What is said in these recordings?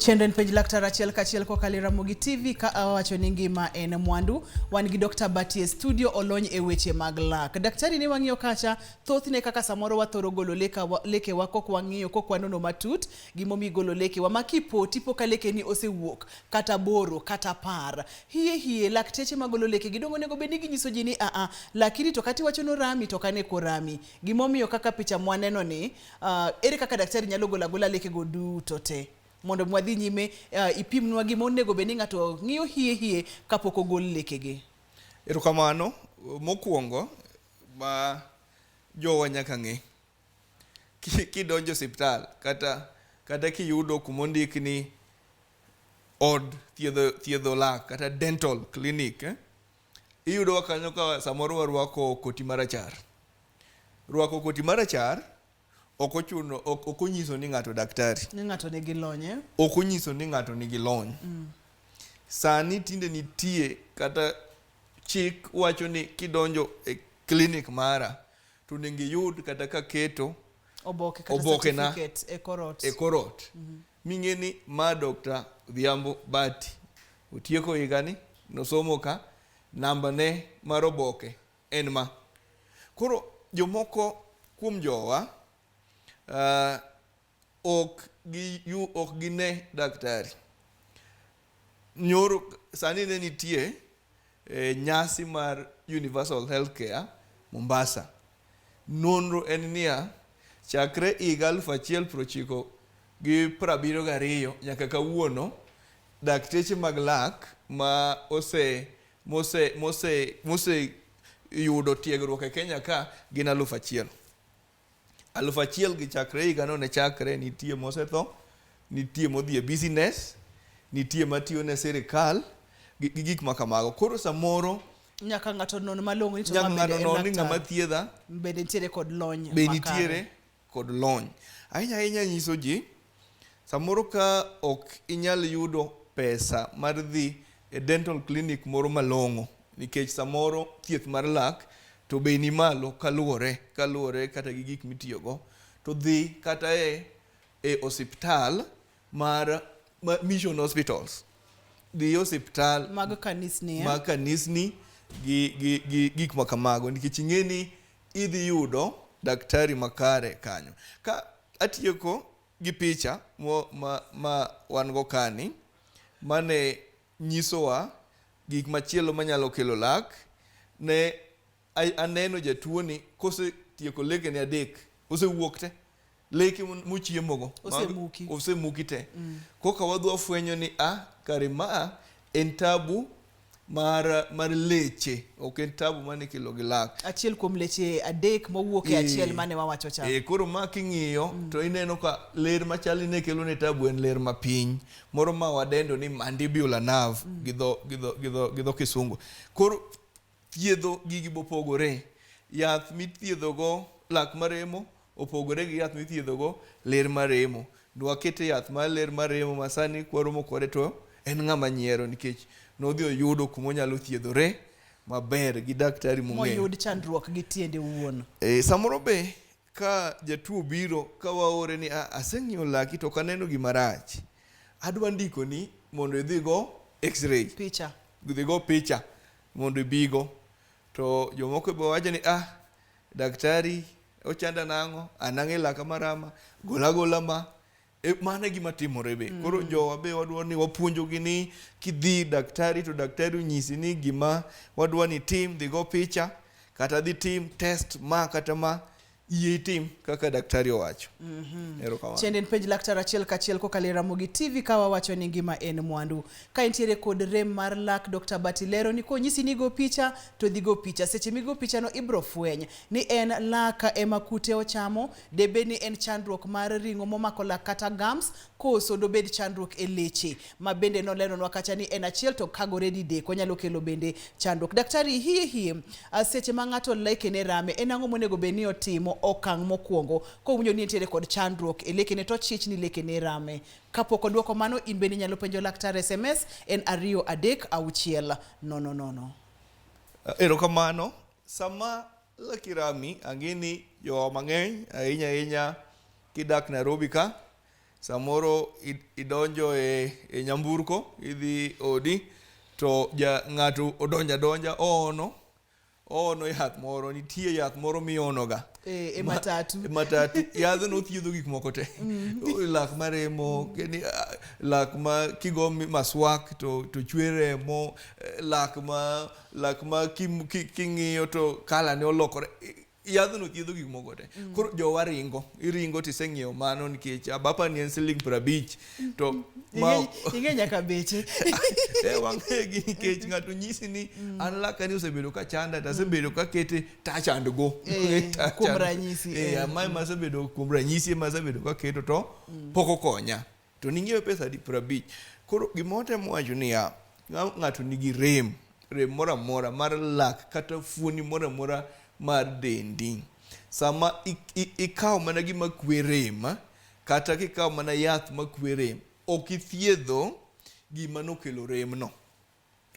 Chenro en penj laktar achiel kachiel kokalo e Ramogi TV ka awacho ni ngima en mwandu. Wan gi Dr. Bati e studio olony e weche mag lak. Daktari ne wang'iyo kacha thothne kaka samoro wathoro golo lekewa kok wang'iyo kok wanono matut gimomiyo igolo lekewa ma kipo tipo ka lekeni osewuok kata boro kata par. Hie hie lakteche magolo lekegi donge onego bed ni ginyiso ji ni aa lakini to kata iwacho ni orami to ok ane korami. Gimomiyo kaka picha mwaneno ni Uh, ere kaka daktari nyalo golo agola lekego duto te mondo mwadhi nyime ipimnwa gima onego bed ni ng'ato ng'iyo hie hie kapok ogol lekege? Erokamano. Mokwongo ma jowa nyaka ng'e, kidonjo osiptal kata kata kiyudo kumondik ni od thiedho thiedho lak kata dental clinic eh, iyudowa kanyo ka samoro warwako koti marachar. Rwako koti marachar ok ochuno ok ok onyiso ni ng'ato daktari. Ni ng'ato nigi lony eh? Ok onyiso ni ng'ato nigi lony. Sani tinde nitie kata chik wacho ni kidonjo e klinik mara to onego iyud kata kaketo Oboke kata oboke na certificate e korot. e korot. Ming'e ni ma Dr. Odhiambo Bati otieko higani, nosomo ka, namba ne mar oboke en ma. Koro jomoko kuom jowa uh, ok gi ok gine daktari. Nyoro sani ne nitie e, nyasi mar Universal Healthcare Mombasa. Nonro en niya, chakre higa 1972 nyaka kawuono, dakteche mag lak ma ose mose mose mose yudo tiegruok e Kenya ka gin 1000. 1000 gi chakre higano ne chakre nitie mosetho, nitie modhi e business, nitie matiyo ne sirikal gi, gi gik ma kamago. Koro samoro Nyaka ng'ato non malong'o ni to nyaka ma bende ng'ato en non ni ng'ama laktar. thiedha Bende nitiere kod lony be makare. nitiere kod lony. Ahinya ahinya nyiso ji samoro ka ok inyal yudo pesa mar dhi e dental clinic moro malong'o nikech samoro thieth mar lak to bei ni malo kaluwore kaluwore kata gi gik mitiyogo to dhi kata e e osiptal mar ma mission hospitals dhi e osiptal Mag kanisni eh? mag kanisni gi, gi, gi gik ma kamago nikech ing'e ni idhi yudo daktari makare kanyo. Ka atieko gi picha mo, ma, ma wan go kani mane nyisowa gik machielo manyalo kelo lak ne aneno jatuoni kosetieko lekene adek osewuok te leke mochiemogo Osemuki. osemuki te koka wadhi wafwenyo ni a kare ma en tabu mar mar leche ok en tabu mane ikelo gi lak Achiel kuom leche adek mowuok e achiel mane wawacho cha. E, koro ma king'iyo to ineno ka ler machal ni ne kelo ne tabu en ler mapiny moro ma wadendo ni mandibular nerve gi dho gi dho gi dho gi dho kisungu. Koro thiedho gigi bopogore. Yath mithiedhogo lak maremo opogore gi yath mithiedhogo ler maremo. Nwakete yath mar ler maremo ma sani kwaromo kode to en ng'ama nyiero nikech nodhi oyudo kuma onyalo thiedhore maber gi daktari mong'eyo. Moyud chandruok gi tiende wuon. E, samoro be ka jatuo obiro ka waore ni ah, aseng'iyo laki to ok aneno gima rach. Adwa ndikoni mondo idhi go x-ray. Picha. Dhi go picha mondo ibigo. To jomoko be wacho ni ah, daktari ochanda nang'o, an ang'e laka marama, gola gola ma. E, mano e gima timore be. Koro jowa be wadwa ni wapuonjogi ni kidhi daktari to daktari onyisi ni gima wadwa ni itim, dhi go picha kata dhi tim test ma kata ma, yie itim kaka daktari owacho. Erokamano. Chende en penj laktar achiel kachiel kokalo e Ramogi TV ka wawacho ni ngima en mwandu. Ka intiere kod rem mar lak, Dr. Bati lero ni konyisi ni go picha to dhi go picha. Seche migo picha no ibro fweny ni en lak ema kute ochamo, debed ni en chandruok mar ring'o momako lak kata gums, koso dobed chandruok e leche ma bende noleronwa kacha ni en achiel to kagore didek onyalo kelo bende chandruok. Daktari, hie hie, seche ma ng'ato lekene rame, en ang'o monego bed ni otimo okang' mokwongo kowinjo ni entiere kod chandruok e lekene to ochich ni lekene rame? Kapok odwoko mano, in bende inyalo penjo laktar SMS en 2 3 6 0 0. Erokamano. Sama laki rami, ang'e ni jowa mang'eny ahinya ahinya kidak Nairobi ka, Samoro idonjo e nyamburko idhi odi to ja ng'ato odonjo adonja oono oono yath moro nitie yath moro miono ga E matatu. E matatu yadhno thiedho gik moko te lak maremo keni, ah, lak ma kigo maswak to chwer remo lak ma king'iyo to kala ne olokore yadhno thiedho gik moko te koro jowa ringo iringo tiseng'iewo mano nikech abapa ni en siling 50 to ma Ing'e nyaka beche. e wang'egi nikech ng'ato nyisi ni an laka ni osebedo ka chanda to asebedo ka kete touch and go Touch kuom and- ranyisi, mae masebedo kuom ranyisi ema asebedo ka keto to pok okonya to ning'iewe pesa adi 50 koro gima watemo wacho niya ng'ato nigi rem rem moro amora mar lak kata fuoni moro amora mar dendi sama ikawo mana gima kwe rem kata kikawo mana yath makwe rem ok ithiedho gima nokelo remno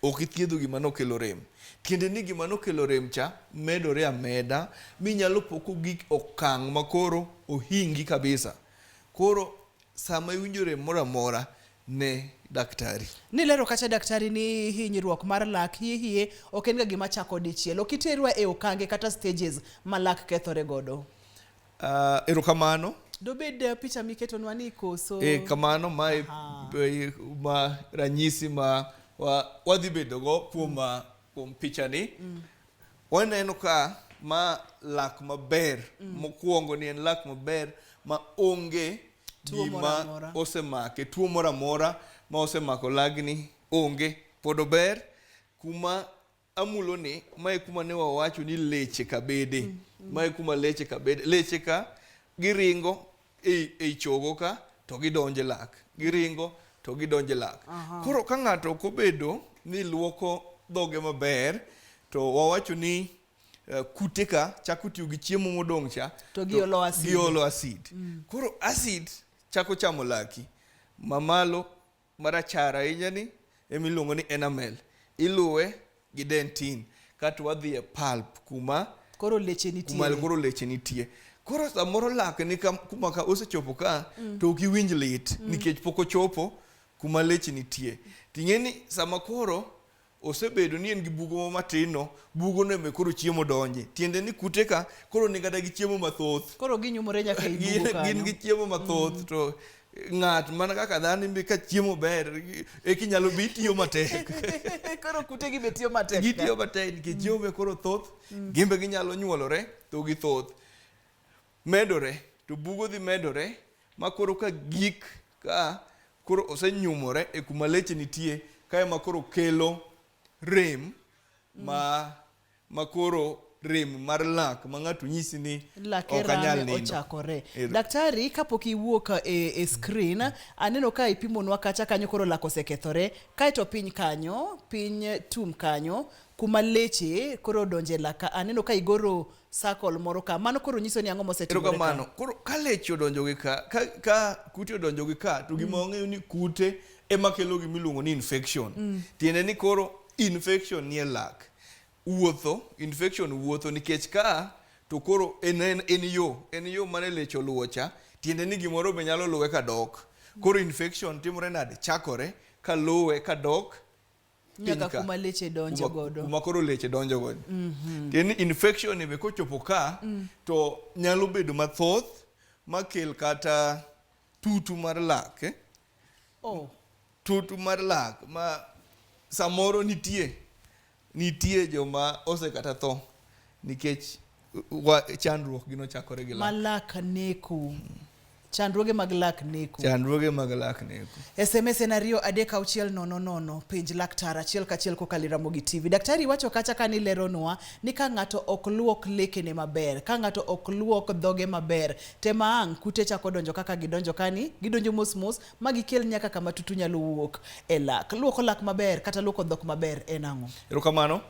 ok ithiedho gima nokelo rem tiende ni gima nokelo rem cha medore ameda minyalo po kogik okang' makoro ohingi kabisa koro sama iwinjo rem moro amora ne daktari Nilero kacha daktari ni hinyruok mar lak hie hie ok en ga gima chako dichiel. Ok iterwa e okange kata stages ma lak kethore godo. Erokamano Dobed picha miketonwa ni koso? Kamano mae ma ranyisi ma wadhi bedo go kuom pichani Waneno ka ma lak maber mokwongo ni en lak maber ma onge Tuo moro gima amora. osemake tuo moro amora ma osemako lagni onge pod ober kuma amulo ni mae kuma ne wawacho ni leche ka bede mae kuma leche ka bede leche ka giringo ei chogo ka to gidonjo e lak giringo to gidonjo e lak koro ka ng'ato ok obedo ni luoko dhoge maber to wawacho ni kute ka chako tiyo gi chiemo modong' cha To giolo acid. giolo acid koro acid chako chamo laki mamalo marachar ahinya ni emiluongo ni enamel iluwe gi dentin kato wadhi e pulp kuma Koro leche nitie. kuma koro leche nitie koro samoro lak ni kuma ka osechopo ka to ok iwinj lit nikech pok ochopo kuma leche nitie ting'e ni sama koro osebedo ni en gi bugo mo matin no bugo no eme koro chiemo donje tiende ni kute ka koro ni kata gi chiemo mathoth Koro ginyumore nyaka ei bugo kanyo. Gin gi chiemo mathoth to ng'at mana kaka dhano be ka chiemo ber eka inyalo bi tiyo matek Koro kute gi be tiyo matek. gitiyo matek nikech chiemo be koro thoth gin be ginyalo nyuolore to githoth medore to bugo dhi medore ma koro ka gik ka koro osenyumore e kuma leche nitie ka ema koro kelo rem ma koro rem mar lak ma ng'ato nyisi ni Lake ok anyal rame nindo. ochakore. Ero. Daktari, kapok iwuok e screen, aneno ka ipimonwa kacha kanyo koro lak osekethore. Kaeto piny kanyo, piny tum kanyo, kuma leche koro odonje lak ka, aneno ka igoro circle moro ka. Mano koro nyiso ni ang'o mosetimore ka? Erokamano. Koro ka leche odonjo gi ka kute odonjo gi ka, to gima wang'eyo ni kute ema kelo gima iluongo ni infection. Tiende ni koro infection nie lak. Wuotho, infection wuotho nikech ka to koro en yo mane leche oluwo cha, tiende ni gimoro be nyalo luwe kadok. Koro infection timore nade? Chakore kaluwe kadok Nyaka kuma leche donjo godo. Kuma koro leche donjo godo. Tiende ni infection ni be kochopo ka, to nyalo bedo mathoth makel kata tutu mar lak. Tutu mar lak ma samoro nitie joma osekata tho nikech chandruok gi nochakore gi lak. Ma lak neko. Chandruoge mag lak neko. Chandruoge mag lak neko. SMS en 2 3 6 0 0 penj laktar achiel kachiel kokalo e Ramogi TV. Daktari wacho kacha ka nileronwa ni ka ng'ato ok luok lekene maber, ka ng'ato ok luok dhoge maber, tema ang' kute chako donjo kaka gidonjo kani, gidonjo mos mos ma gikel nyaka kama tutu nyalo wuok e lak. Luoko lak maber kata luoko dhok maber en ang'o? Erokamano.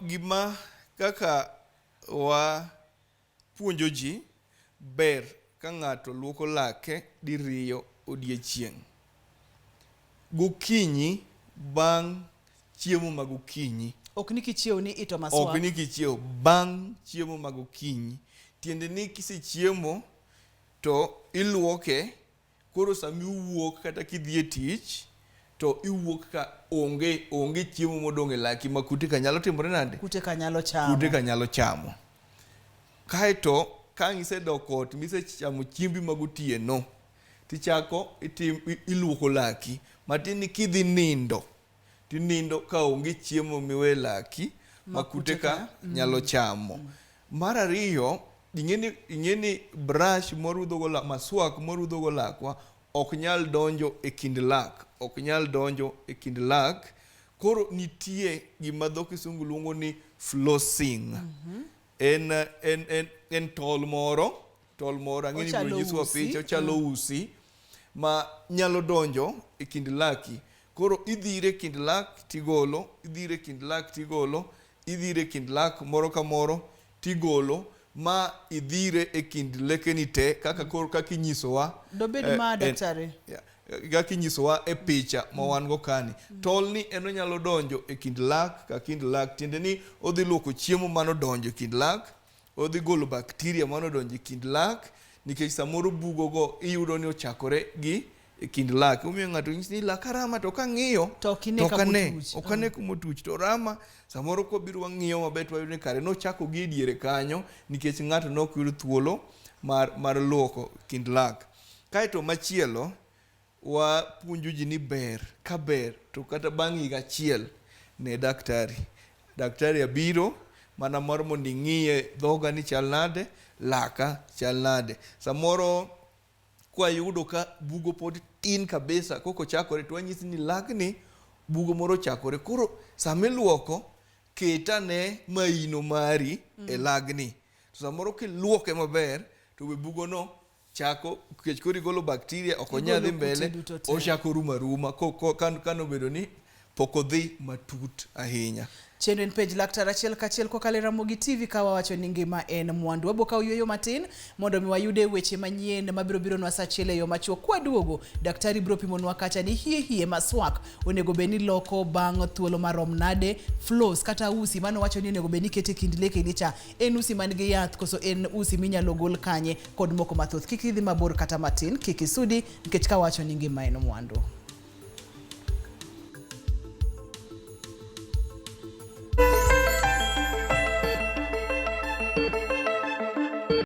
Gima kaka wa puonjo ji ber ka ng'ato luoko lake diriyo odiechieng'. Gokinyi bang' chiemo ma gokinyi. Ok ni kichiew ni ito maswak. Ok ni kichiew, bang' chiemo ma gokinyi. Tiende ni kisechiemo to iluoke Koro sama iwuok kata kidhi e tich to iwuok ka onge onge chiemo modong' e laki ma kute ka nyalo timore nade? Kute ka nyalo chamo. Kute ka nyalo chamo. Kaeto ka ang' isedok ot misechamo chiembi ma gotieno, tichako itim, iluoko laki. Matin ni kidhi nindo, tinindo ka onge chiemo miwe laki ma kute ka nyalo chamo. Mar ariyo, ing'eni ing'eni brush mwarudhogo lak, maswak mwarudhogo lakwa ok nyal donjo e kind lak, ok nyal donjo e kind lak. Koro nitie gima dho kisungu luongo ni flossing. En, en, en, en tol moro, tol moro, ang'e ni ibiro Ochalo nyiswa usi. picha, ochalo usi ma nyalo donjo e kind laki. Koro idhire e kind lak tigolo, idhire e kind lak tigolo, idhire e kind lak moro ka moro tigolo ma idhire e kind lekeni te kaka koro kaka inyisowa. Dobed eh, ma en- daktari. Yeah. Kaka inyisowa e picha ma wan go kani. Tolni en onyalo donjo e kind lak ka kind lak, tiende ni odhi luoko chiemo manodonjo e kind lak, odhi golo bakteria manodonjo e kind lak, nikech samoro bugogo iyudo ni ochakore gi e kind lak. Omiyo ng'ato nyisi ni laka rama to kang'iyo To ok ine to ok ane, kamotuch. ok ane kumotuch to rama samoro kwabiro wang'iyo maber to wayudo ni kare nochako gi e diere kanyo nikech ng'ato nok yud thuolo mar, mar luoko kind lak. Kaeto machielo wapuonjo ji ni ber ka ber to kata bang' higa achiel ne daktari. Daktari abiro mana mar mondo ing'iye dhoga ni chal nade, laka chal nade. Samoro kwayudo ka bugo pod tin kabisa kok ochakore to wanyisi ni lakni bugo moro ochakore. Koro sama iluoko ket ane maino mari e lagni. To samoro kiluoke maber to be bugono chako nikech koro igolo bakteria ok onyal dhi Igolo kute mbele duto te. ochako rumo aruma kanobedo ni pok odhi matut ahinya. Chenro en penj laktar achiel kachiel kokalo e Ramogi TV ka wawacho ni ngima en mwandu. Wabo kawo yueyo matin mondo mi wayude weche manyien mabiro bironwa saa achiel e yo machuok. Kwaduogo, daktari biro pimonwa kacha ni hie hie maswak onego bed ni loko bang' thuolo marom nade, floss kata usi mano wacho ni onego bed ni ikete kind lekeni cha en usi man gi yath koso en usi minyalo gol kanye kod moko mathoth. Kik idhi mabor kata matin, kik isudi nikech kawacho ni ngima en mwandu.